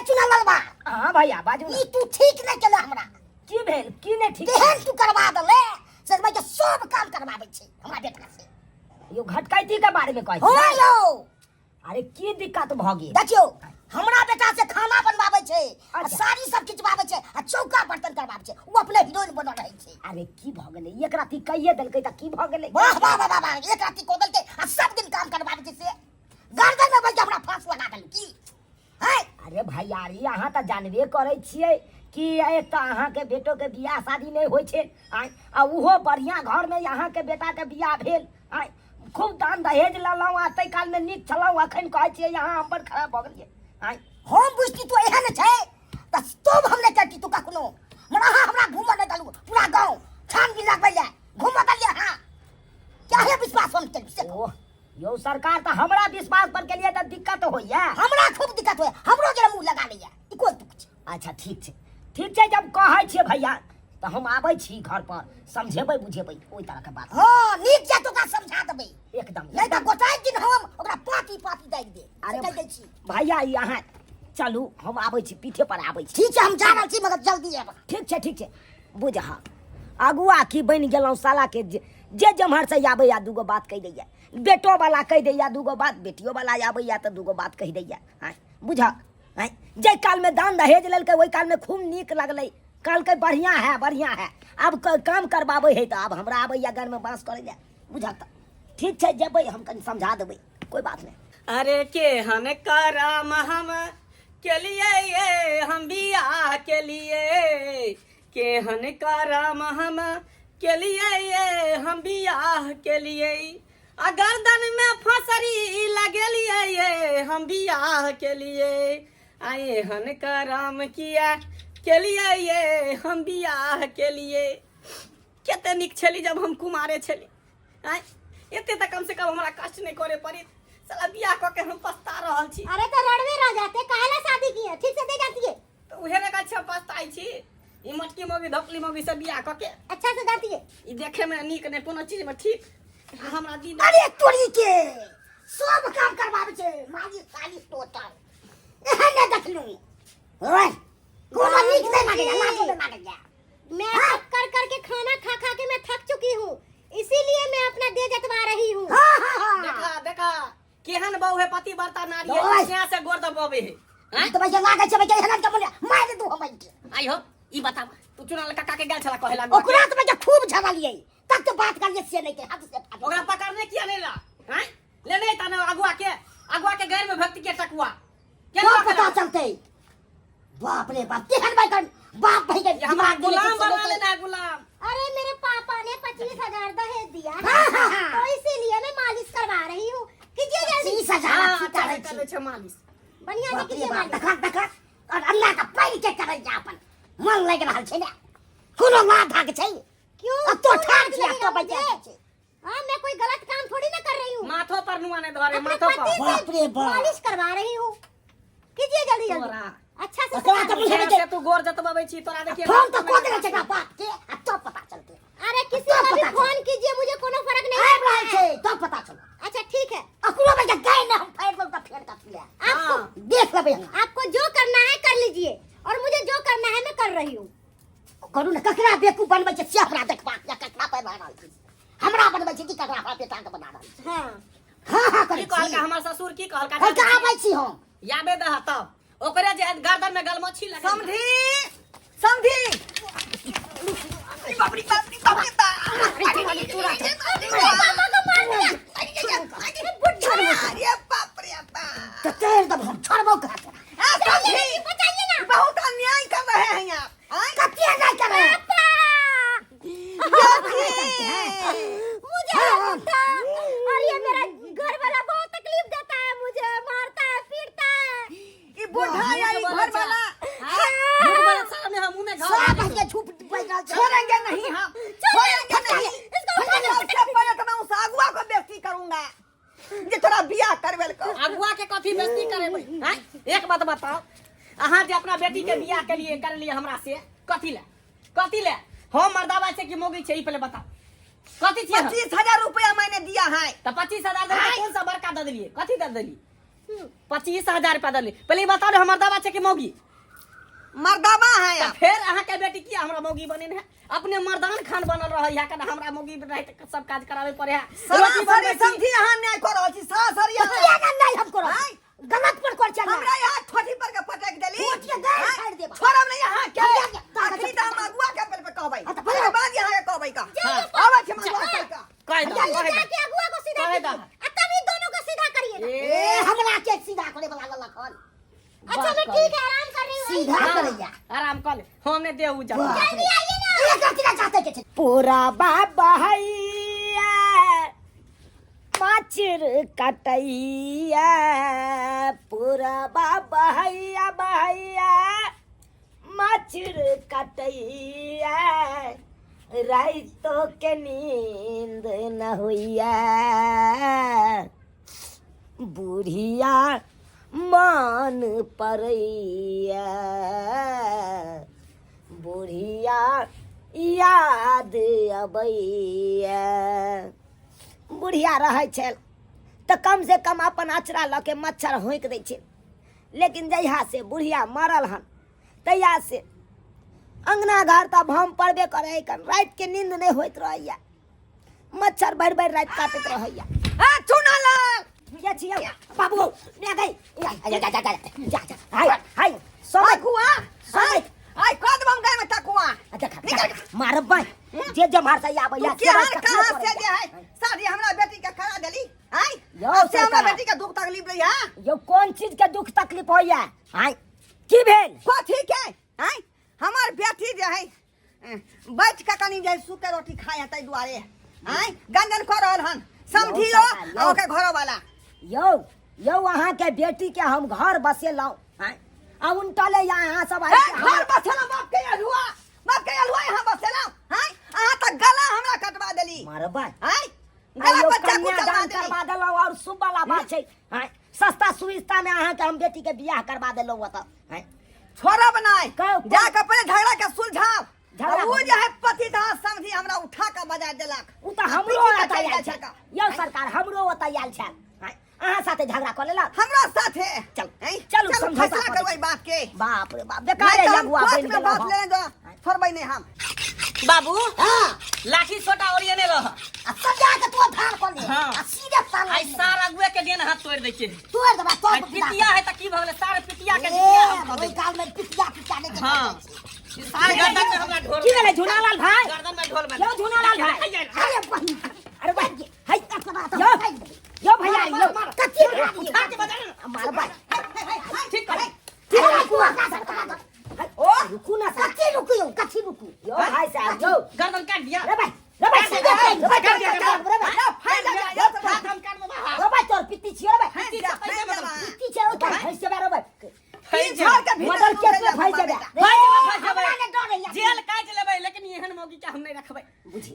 हे चुना ललबा। हाँ भैया, बाजू ई तू ठीक नहीं केले हमरा। की भेल, की नहीं ठीक? तेहन तू करवा देले से भाई के सब काम करवाबै छै हमरा बेटा से। यो घटकैती के बारे में कहै हो छी? यौ। अरे की दिक्कत भऽ गेल? देखियौ, हमरा बेटा से खाना बनवाबै छै आ अच्छा। साड़ी सब खिंचवाबै छै आ चौका बर्तन करवाबै छै, ओ अपने हीरोइन बनल रहै छै। अरे की भऽ गेलै? एक राति कहिए देलकै तऽ की भऽ गेलै? वाह वाह वाह वाह वाह, एक राति को देलकै आ सब दिन काम करवाबै छै, से गर्दन में बैठ के हमरा फांस लगा देलकै की है? अरे भैयारी, अहाँ तऽ जानबे करै छियै कि एक तऽ अहाँके बेटोके बियाह शादी नहि होइ छै आँय, आ ओहो बढ़िआँ घरमे अहाँके बेटाके बियाह भेल आँय, खूब दान दहेज लेलहुँ आ ताहि कालमे नीक छलहुँ, अखन कहै छियै अहाँ हम बड़ खराब भऽ गेलियै आँय। हम बुझती तू एहन छै तऽ तब हम नहि करती तू कखनो, मगर अहाँ हमरा घूमऽ नहि देलहुँ, पूरा गाँव छानबीन लगबै लए घूमऽ देलियै अहाँ, काहे विश्वास हम केलहुँ से कहू? ओह यौ सरकार, तऽ हमरा विश्वास पर केलियै तऽ दिक्कत होइया? हमरा खूब दिक्कत होइया, हमरो जरा मुँह लगा लैया, ई कोन दुख छै? अच्छा ठीक छै, ठीक छै, जब कहै छियै भैया तऽ हम आबै छी घर पर, समझेबै बुझेबै ओहि तरहके बात। हँ नीक छै, तो ओकरा समझा देबै एकदम, नहीं तऽ गोटाइ दिन हम ओकरा पाती पाती दागि देब। अरे से कहि दै छी। भैया, ई अहाँ चलू, हम आबै छी, पीठे पर आबै छी। ठीक छै, हम जा रहल छी, मगर जल्दी आयब। ठीक छै, ठीक छै। बुझ अगुआ की बनि गेलहुँ साला के, जे जेम्हर से आबैया दूगो बात कहि दैया, बेटो वाला कहि दैया दूगो बात, बेटियो वाला आबैया तऽ दूगो बात कहि दैया। आँय बुझ, आँय, जाहि कालमे दान दहेज लेलकै ओहि कालमे खूब नीक लगलै, कहलकै बढ़िआँ है बढ़िआँ है, आब काम करबाबै है तऽ आब हमरा आबैया घरमे बाँस करै लए। बुझल तऽ ठीक छै, जेबै हम कनि समझा देबै, कोइ बात नहि। अरे केहन करम हम केलिए ये, हम बियाह केलिए, केहन करम हम केलिए ये, हम बियाह केलिए, आ गर्दन में फसरी लगेलिए ये, हम बियाह केलिए, आ एहन करम किया केलिए ये, हम बियाह केलिए। कते नीक छली जब हम कुमारे छली, आँय, एते तऽ कम से कम हमरा कष्ट नहीं करे पड़ी, साला बियाह कऽ के हम पछता रहल छी। अरे तो रड़वे रह जाते, काहे ला शादी किए, ठीक से दे जाती है। तऽ उहे ने कहै छी हम पछताइ छी, ई मोटकी मौगी धोकली मौगी से बियाह कऽ के। अच्छा से जाती है। ई देखे में नीक नहीं, कोनो चीज में ठीक आ हमरा दी। अरे तोरी के सब काम करवाबै छै, मालिश तालिश टोटल एहन नहि देखलहुँ, ओए कोनो नीक नहि लागैया, लाजो नहि लागैया। मैं थक कर करके खाना खा खा के मैं थक चुकी हूँ, इसीलिए मैं अपना देह जतवा रही हूँ। हाँ, हाँ, हाँ। देखा देखा केहन बहु है, पतिव्रता नारी है, ओए। यहाँ से गोर दबावे है। ई तऽ भैया लागै छै भैया एहन के बोले मारि दू हम के। आई हो, ई बताब तू चुनाल काका के गेल छला कहे लागो? ओकरा तऽ भैया खूब झगड़लियै, तब तऽ बात करलियै से नहि के हद से फाटल। ओकरा पकड़ने किया नहीं ला? हैं? ले नहीं ता ना अगुआ के, अगुआ के गैर में भक्ति के टकुआ के क्या पता चलते, बाप रे बाप, केहन भाई कर बाप भाई के ये हमारा दिमाग देने गुलाम से बना चलते। लेना है गुलाम। अरे मेरे पापा ने 25,000 दहेज दिया है, हाँ, हाँ, हाँ। तो इसीलिए मैं मालिश करवा रही हूँ, कीजिए जल्दी। 25,000 हाँ, की अच्छा करै से छी? करै छै मालिश। बढ़िया से बाप रे कीजिए बाप, मालिश। देखा देखा और अल्लाह का पैर के करै जा, अपन मन लागि रहल छै ने, कोनो लाभ भाग छै? क्यों? अब तो क्यों ठाड़ लाज छी, अब लगेगा तो बच्चा मुझे? छै। हाँ, मैं कोई गलत काम थोड़ी ना कर रही हूँ। माथो पर नुआ नहीं धरे, अपने माथो पर। पति से बाप रे बाप। मालिश करवा रही हूँ, कीजिए जल्दी जल्दी। तोरा। अच्छा से ओकरा सिखा तऽ दीजिए। बुझेबै से तू गोर जतबाबै छी तोरा देखिए। फोन तऽ कऽ देने छै एकरा बाप के, आ तब पता चलतै। अरे किसी तब का भी पता चलतै। फोन कीजिए, मुझे कोनो फर्क नहीं आबि पड़ता रहल है। छै तब पता चलत। अच्छा ठीक है। अकरो में जे गाय ने हम फाड़ि देब तऽ फेर कथी लए? आपको हाँ। देख लेबै हम। आपको जो करना है कर लीजिए और मुझे जो करना है मैं कर रही हूँ। करू ने, ककरा बेवकूफ बनबै छै से हमरा देखबाक या ककरा पर बना रहल छी, हमरा बनबै छै कि ककरा हमरा बेटा के बना रहल छी? हाँ। हाँ, हाँ, करै की कहलका छी। हमर ससुर, की कहलका? कहलका आबै छी हम। याबे दह तब ओकरे जे गर्दन में गलमोछी लगे। समधी, समधी, बाप रे बाप रे बाप रे बाप। पापा को मार दिया। अरे बाप रे बाप। तऽ तोड़ि देब हम, छोड़बौ कहाँ तोरा? आ, समधी, बचाइए ना। बहुत अन्याय कर रहे हैं आप। आय? कते नहि करै? पापा मुझे उठा, और ये मेरा घर वाला बहुत तकलीफ देता है, मुझे मारता है पीटता है। ई बूढ़ा या ई घर वाला। झूठ बोलत साला में हम मुंह में घाव सब के झूठ बोल रहल छै। छोड़ेंगे नहीं हम, छोड़ेंगे नहीं। सबसे पहले तो मैं उस अगुआ को बेइज्जती करूंगा जे तोरा बियाह करवेल को। अगुआ के कथी बेइज्जती करेबै? हैं? एक बात बताओ, अहाँ जे अपना बेटी के बियाह के लिए कर लिए हमरा से, कथी ले कथी ले? हम मर्दावा छै कि मौगी छै, ई पहले बताओ, कथी छियै हम? 25,000 रुपया मैंने दिया है। तऽ 25,000 देलियै, कोन सा बड़का दऽ देलियै, कथी दऽ देलियै? 25000 रुपया देली। पहिले ई बताउ ने, हमर मर्दाबा छै कि मौगी? मर्दाबा है। तऽ फेर अहाँके बेटी किया हमरा मौगी बनेने है? अपने मर्दान खान बनल रहै है, कने हमरा मौगी रहै तऽ सब काज कराबै पड़े है, रोटी सरासरी बनबै छी। समझी अहाँ न्याय कऽ रहल छी सरासरी अहाँ। किया ना नहीं हम करब? आँय? गलत पर कर चल। हमरा यहाँ ठोठी पर के पटक देली। ठोठिए गारि आँय? फाड़ि देब। छोड़ब नहीं अहाँ के। हमरा अखनी तऽ हम अगुआ के पर कहबै, हाँ, तऽ बोलो। तकर बाद यहाँ के कहबै का। हाँ। आबै छी हम अगुआ के का। कहि दह, जल्दी कहि दह। जाके अगुआ को सीधा कहे कीजिए। दह। आ तभी दोनों को सीधा करिएगा। ए, ए, हमरा के सीधा करे वाला ललखन। अच्छा मैं ठीक है, आराम कर रही हूँ। सीधा हाँ, करैया। आराम कर ले, हम नहीं देऊ जा। बाप रे। जल्दी आइए ना। एक रति ना चाहते के छै। पूरा बाबा हैया माछर कटैया, पूरा बाबा हैया बहैया माछर कटैया, राइतो के नींद न होइया, बुढ़िया मान परैया, बुढ़िया याद अबैया। बुढ़िया रहै छल तऽ कम से कम अपन अचरा लऽ के मच्छर होंकि दै छै, लेकिन जहिया से बुढ़िया मरल हन तहिया से अङ्गना घर तऽ भम पड़बे करै कन, रातिके नींद नहि होइत रहैया, मच्छर भरि भरि राति काटैत रहैया। आ चुना लाल ये छियौ बाबू, ने गई जा जा जा जा जा जा, हाय हाय समय अगुआ समय। आइ कऽ देब हम गाय में तकुआ। देखा मारब बाई जे जमार से आबै तू केहन कहाँ से जे है शादी हमरा बेटी के करा देली? आइ यौ अब से हमरा सरकार। बेटी के दुख तकलीफ रही है। यौ कोन चीज के दुख तकलीफ होइया? आइ की भेल? कथी के? आइ हमर बेटी जे है बैठ के कनी जे सूखे रोटी खाए है, ताहि दुआरे आइ गंजन कऽ रहल हन समझियो। सरकार, यौ। आ ओकर घरो वाला। यौ यौ, अहाँ के बेटी के हम घर बसेलहुँ आँय, आ उनटले या अहाँ सब आबि ए, के घर बसेलहुँ बाप के अल्हुआ, बाप के अल्हुआ यहाँ बसेलहुँ। आँय अहाँ तऽ गला हमरा कटवा देली। मारबै। आँय गला आइयो पर चाकू चलवा कन्यादान देली। करवा देलहुँ और शुभ वाला बात छै आँय, सस्ता सुविस्ता में अहाँ के हम बेटी के बियाह करवा देलहुँ ओतऽ आँय। छोड़ब नहि, कहू, जा के पहिले झगड़ा के सुलझाव। झगड़ा आ उ भऽ जे है पति था समझी हमरा उठा के बजा देलक। उ तऽ आ हमरो पीटी के ओतऽ चलि आयल जाइ छल। छल। यौ सरकार, हमरो ओतऽ आयल छल आँय, अहाँ साथे झगड़ा कऽ लेलक हमरा साथे। चल, आँय, चलू, चलू समझौता फैसला कऽ करबै दै। बात के। बाप रे बाप, नहि बेकार तऽ हम अगुआ कोर्ट बनि में गेलहुँ बात हम। लेने जा छोड़बै नहि हम। बाबू, हां। लाठी छोटा ओरियने रह। आ सजा के तू धार कर ले। हाँ। आ सीधे साल आई सार अगुए के डेन हाथ तोड़ दै छै। तोड़ देबा तोड़। आई पितिया है तऽ की भऽ गेलै, सार पितिया के जितिया हम कऽ ओहि दै। काल में पितिया पितिया नहि के। हाँ। सार गर्दन में हमरा ढोल। की भेलै झुनालाल भाई? गर्दन में ढोल। यौ झुनालाल भाई, अरे बहिन, अरे भाई है, यौ यौ यौ भैया यौ। कथी? उठा के बजा ने। मारबै। ठीक कर। ठीक है, ओ रुकू ना साहब। कथी रुकियो? कथी रुकू? यौ भाई साहब यौ। गर्दन काट दिया। रे भाई, रे भाई, सीधे रे भाई, काट दिया, रे भाई, ना फाइल जा जा तो हाथ हम काट देबा। रे भाई, तोर पित्ती छियो रे भाई। फाइल जा, फाइल जा। पित्ती छै ओकर फैस जेबे रे भाई। फैस तीन झाड़ के भीतर मदर केस में फैस जेबे। फैस जेबै, फैस जेबै। हमरा ने डर है। जेल काटि लेबै, लेकिन एहन मौगी के हम नहीं रखबै।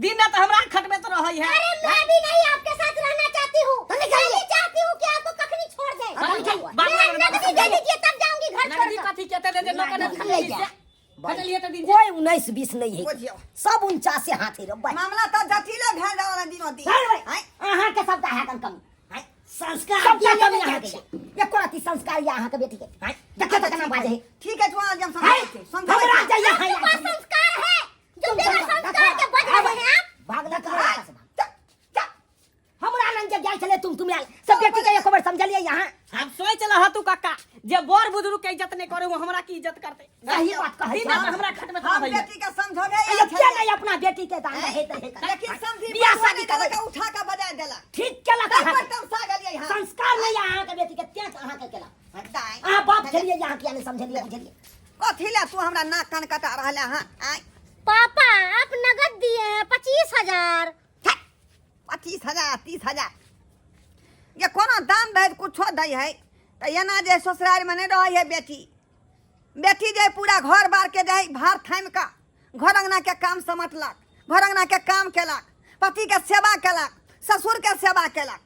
दिन रात हमरा खटबे तो रहै है। अरे मैं भी नहीं आपके साथ रहना चाहती हूँ। तो मैं निकलिए। भी चाहती हूँ कि आपको कखनी छोड़ दे। बाबू, मैं नकदी दे दीजिए तब जाऊंगी घर नगदी छोड़कर। कथी कहते दे नौकर ने निकलिए। खटलिए खटलिए तऽ दिन। कोई 19 20 नहीं है। बुझियौ। सब 49 हाथ है रे भाई। मामला तऽ जटिले भेल रहल दिनो दिन। अरे भाई, आँय अहाँ के सबटा है कमी। आँय, संस्कार सबटा दिया कमी ने अहाँ के छै। एको रति संस्कार या अहाँ के बेटी के आँय, देखियौ तऽ केना बाजै है। ठीक है, छुआ हम हाय, समझाबै छी, समझाबै हमरा छी। जाइए। आपके पास संस्कार है जो बिना संस्कार के बज रहे हैं आप। भाग ना करो से भाग। चल, चल। हमरा लग जे गेल छलै तुम तुम आयल सब बेटी के एको बेर समझलियै यहाँ? हम सोच लह तू काका, जे बड़ बुजुर्ग के इज्जत नहीं करे वो हमरा की इज्जत करते? सही बात कहै दिन छै। रात हमरा खटमे हम रहै। बेटी के समझौने अयो किया नहीं अपना बेटी के दान रहे रहे? लेकिन समझी बियाह बतुआ शादी नहि देलक, करबै। उठा के बजा देलक। ठीक केलक ताहि अहाँ पर तमसा गेलियै हम। संस्कार नहीं है अहाँ के बेटी के, तें अहाँ के केलक। दाइ, अहाँ बाप छलियै यहाँ, किया नहीं समझलियै बुझलियै? कथी ले तू हमरा नाक कान कटा रहल हँ? आँय पापा, आप नगद दिए हैं 25,000। 25,000 30,000 जे कोनो दाम दै कुछो दै है तऽ एना जे ससुरारिमे नहि रहै है बेटी। बेटी जे पूरा घर बारके जे है भार थामि कऽ घर अङ्गनाके काम समटलक, घर अङ्गनाके काम केलक, पतिके सेवा केलक, ससुरके सेवा केलक,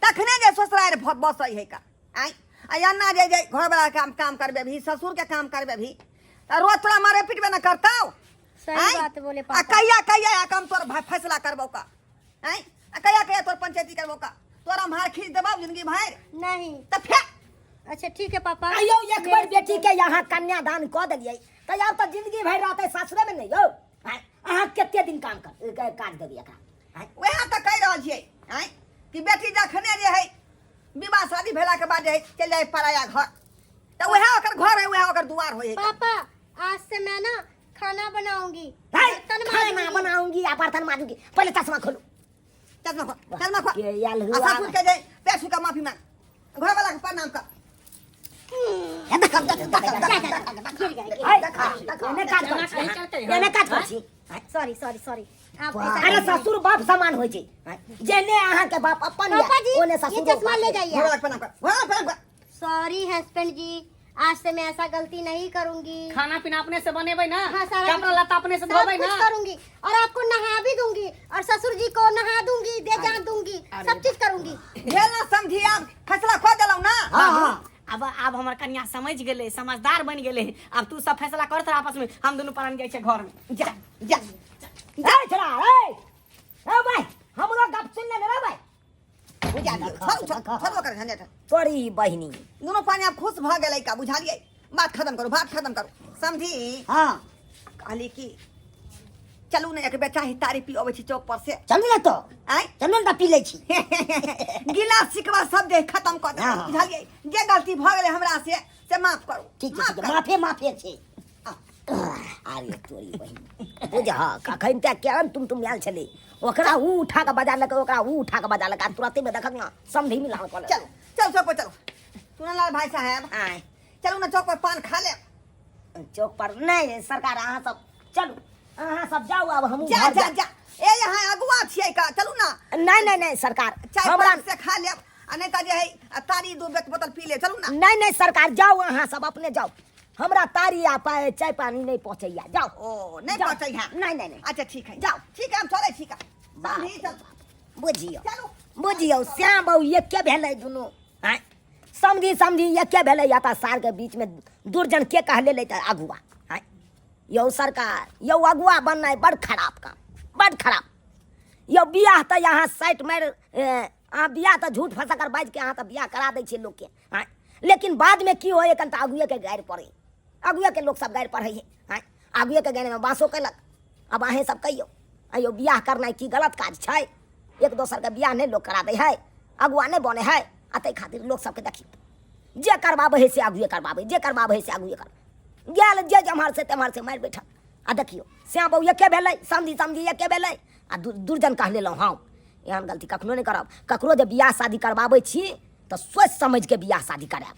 तखने जे ससुरारि बसै है का। आँय आ एना जे जे घरवला काम काम करबे भी, ससुरके काम करबे भी, तऽ रोज तोरा मारे पिटबे ने करतौ। सही आँय? बात बोले आ पापा। कहिया कहिया आ हम तोर फैसला करबौ का? आँय, आ कहिया कहिया तोर पंचायती करबौ का? तोरा हम हार खींच देबौ जिंदगी भरि। नहीं। तऽ फेर अच्छा ठीक है पापा। आइयो एक मेरे बेर से बेटी के यहाँ कन्यादान कऽ देलियै तऽ आब तऽ जिंदगी भरि रहतै सासुरे मे नहि यौ। आँय, अहाँ कते दिन काम कर काज देबै एकरा? आँय? वएह तऽ कहि रहल छियै आँय कि बेटी जखने जे है विवाह शादी भेलाके बाद जे है चलि जाइ पराया घर, तऽ वएह ओकर घर है, वएह ओकर दुआर होइ है। पापा आज से मैं ना खाना बनाऊंगी, है, बर्तन खाना माजूंगी। बनाऊंगी आ बर्तन माजूंगी। पहिले चश्मा खोलू। चश्मा खोल, चश्मा खोल। के आयल हुआ। आ ससुर के जे पैर छू के माफी मांग, घर वाला के प्रणाम कर। देख, देख, देख, देख, देख, गिर गए, गिर है, गए। एने काज करै छी, एने काज करै छी। सॉरी सॉरी सॉरी, आप ऐसा अरे नहीं। ससुर बाप समान होइ छै, जेने अहाँ के बाप अपन या, पापा जी ओने ये ससुर चश्मा ले जाइए। घर वाला के प्रणाम कर, घर वाला के प्रणाम कर। सॉरी हस्बैंड जी, आज से मैं ऐसा गलती नहीं करूंगी। खाना पीना अपने से बनेबै ना? हाँ, सारा कपड़ा लत्ता अपने से सब धोबै कुछ ना? करूंगी और आपको नहा भी दूंगी और ससुर जी को नहा दूंगी, दे जान दूंगी, सब चीज करूंगी। भेल ना समझी, आब फैसला कऽ देलहुँ ना? हाँ हाँ। अब हमर कन्या समझ गेलै, समझदार बनि गेलै। अब तू सब फैसला करत रह आपस में, हम दुनू प्राणी जाइ छै घर में। जा जा। ए छोरा, ए ए भाई, हमरो गप सुन ले रे भाई। बुझा दियौ, छोड़ू छोड़ू छोड़ू ओकर झंझट। तोरी बहिनी दुनू पानी आब खुश भऽ गेलै का, बुझलियै? बात खत्म करू, बात खत्म करू। समझी? हाँ। कहली कि चलू ने एक बेर चाही तारी पी अबै छी चौक पर से। चलू ने तो। आँय? चलू ने तऽ पी लै छी। गिलास सिकवा सब जे खत्म कऽ देबै। हाँ। बुझलियै? जे गलती भऽ गेलै हमरा से माफ करू। ठीक छै। माफ ठीक छै। करू। माफे माफे छै। अरे तोरी बहिनी, बुझहक अखन तक केहन तुम तुम आयल छलै, ओकरा ऊ उठा कऽ बजा लक, ओकरा ऊ उठा कऽ बजा लक, आ तुरते में देखक ना समधी मिलान कऽ लेलक। चलू चलू चौक पर चलू। चुनलाल भाई साहेब। आँय? चलू ने चौक पर पान खा लेब। चौक पर नहि सरकार, अहाँ सब चलू, अहाँ सब जाउ, आब हमहूँ जा घर जा जायब। जा, ए यहाँ अगुआ छियै का, चलू ना। नहि नहि नहि सरकार, चाय हमरा पान से खा लेब आ नहि तऽ जे है आ तारी दू बेक बोतल पी लेब, चलू ना। नहि नहि सरकार, जाउ अहाँ सब अपने जाउ, हमरा तारी आ चाय पानी नहि पहुँचैया, जाउ। ओ नहि जाउ। पहुँचै है? नहि नहि नहि। अच्छा ठीक है, जाउ। ठीक है, हम चलै छी का। बाप समझी, रे चल। बाप। बुझियौ। चलू। बुझियौ श्याम बाबू एके भेलै दुनू, आँय, समझी समझी एके भेलै या तऽ सारके बीचमे दुर्जन के कहले लै तऽ अगुआ। आँय यौ सरकार, यौ अगुआ बननाइ बड़ खराब काम, बड़ खराब। यौ बियाह तऽ अहाँ साइट मारि, अहाँ बियाह तऽ झूठ फंसा कर बाजि के अहाँ तऽ बियाह करा दै छियै लोकके, आँय, लेकिन बादमे की होइ कन तऽ अगुएके गारि पड़ै, अगुएके लोक सब गारि पढ़ै है। आँय, अगुएके गारिमे बाँसो केलक। आब अहेँ सब कहियौ, आँय यौ, बियाह करनाइ की गलत काज छै? एक दोसरके बियाह नहि लोक करा दै है, अगुआ नहि बनै है? आ ताहि खातिर लोक सबके देखियौ, जे करबाबै है से अगुए करबाबै, जे करबाबै है से अगुए कर गेल, जे जेम्हर से तेम्हर से मारि बैठल। आ देखियौ श्याम बाबू एके भेलै, समधी समधी एके भेलै, आ दुर्जन कह लेलहुँ हम। एहन गलती कखनो नहि करब। ककरो जे बियाह शादी करबाबै छी तऽ सोचि समझिके बियाह शादी करायब।